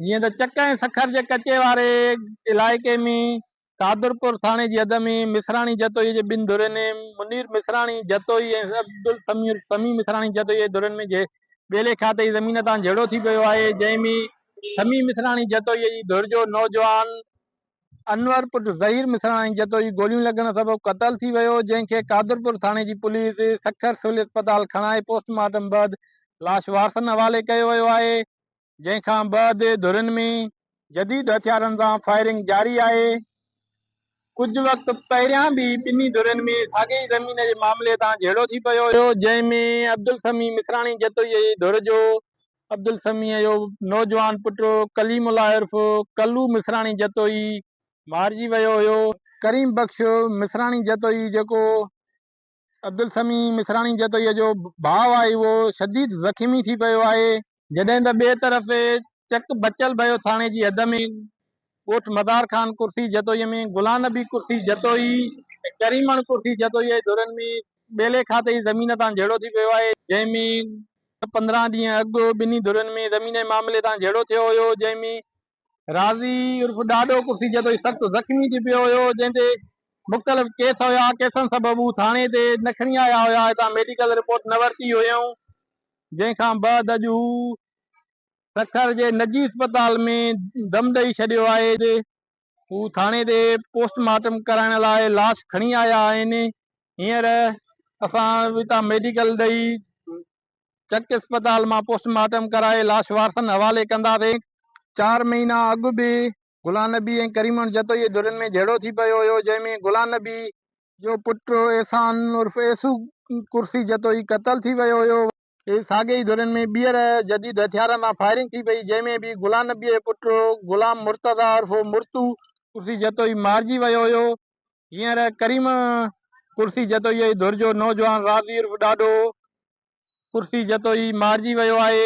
جيئن ته چڪ ۽ سکر جي ڪچي واري علائقي ۾ قادرپور ٿاڻي جي حد ۾ مصراڻي جتوئي جي ٻن ڌرين منير مصراڻي جتوئي ۽ عبدالسميع سميع مصراڻي جتوئي جي ڌرين ۾ ٻيلي کاتي جي زمين تان جهيڙو ٿي پيو آهي، جنهن ۾ سميع مصراڻي جتوئي جي ڌر جو نوجوان انور پٽ ظهير مصراڻي جتوئي گوليون لڳڻ سبب قتل ٿي ويو، جنهن کي قادرپور ٿاڻي جي پوليس سکر سول اسپتال کڻائي پوسٽ مارٽم بعد لاش وارثن حوالي ڪيو ويو آهي، جنهن کان بعد ڌرين ۾ جديد هٿيارن سان فائرنگ جاري آهي. ڪجهه وقت پهريان به ٻنهي ڌرين ۾ ساڳئي ئي زمين جي معاملي تان جهيڙو ٿي پيو هيو، جنهن ۾ عبدالسميع مصراڻي جتوئي جي ڌر جو عبدالسميع جو نوجوان پٽ ڪليم الله عرف ڪلو مصراڻي جتوئي مارجي ويو هيو. ڪريم بخش مصراڻي جتوئي جيڪو عبدالسميع مصراڻي جتوئي جو ڀاء آهي اهو شديد زخمي ٿي پيو آهي. جڏهن ته ٻئي طرف چڪ بچل ڀيو ٿاڻي جي حد ۾ ڳوٺ مزار خان ڪرسي جتوئي ۾ غلام نبي ڪرسي جتوئي ۽ ڪريمڻ ڪرسي جتوئي جي ڌرين ۾ ٻيلي کاتي جي زمين تان جهيڙو ٿي پيو آهي جنهن ۾ 15 ڏينهن اڳ ٻنهي ڌرين ۾ زمين جي معاملي تان جهيڙو ٿيو هيو، جنهن ۾ راضي عرف ڏاڏو ڪرسي جتوئي سخت زخمي ٿي پيو هيو، جنهن تي مختلف ڪيس هيا، ڪيسن سبب هو ٿاڻي تي نه کڻي آيا هيا، هتان ميڊيڪل رپورٽ نه ورتي هيائون، جنهن کان بعد اڄ هو سکر جي نجي اسپتال ۾ دم ڏئي ڇڏيو آهي. هو ٿاڻي تي پوسٽ مارٽم ڪرائڻ لاء لاش کڻي آيا آهن، هينئر اسان هتان ميڊيڪل ڏئي چڪ اسپتال مان پوسٽ مارٽم ڪرائي لاش وارثن حوالي ڪنداسين. چار مهينا اڳ به غلام نبي ۽ ڪريمڻ جتوئي جي ڌرين ۾ جهيڙو ٿي پيو هيو، جنهن ۾ غلام نبي جو پٽ احسان عرف ايسو ڪرسي جتوئي قتل ٿي ويو هيو. ساڳي ئي ڌرين ۾ ٻيهر جديد هٿيارن سان فائرنگ ٿي پئي، جنهن ۾ به غلام نبي جو پٽ غلام مرتضيٰ عرف مرتو ڪرسي جتوئي مارجي ويو هيو. هينئر ڪريم ڪرسي جتوئي جي ڌر جو نوجوان راضي عرف ڏاڏو ڪرسي جتوئي مارجي ويو آهي.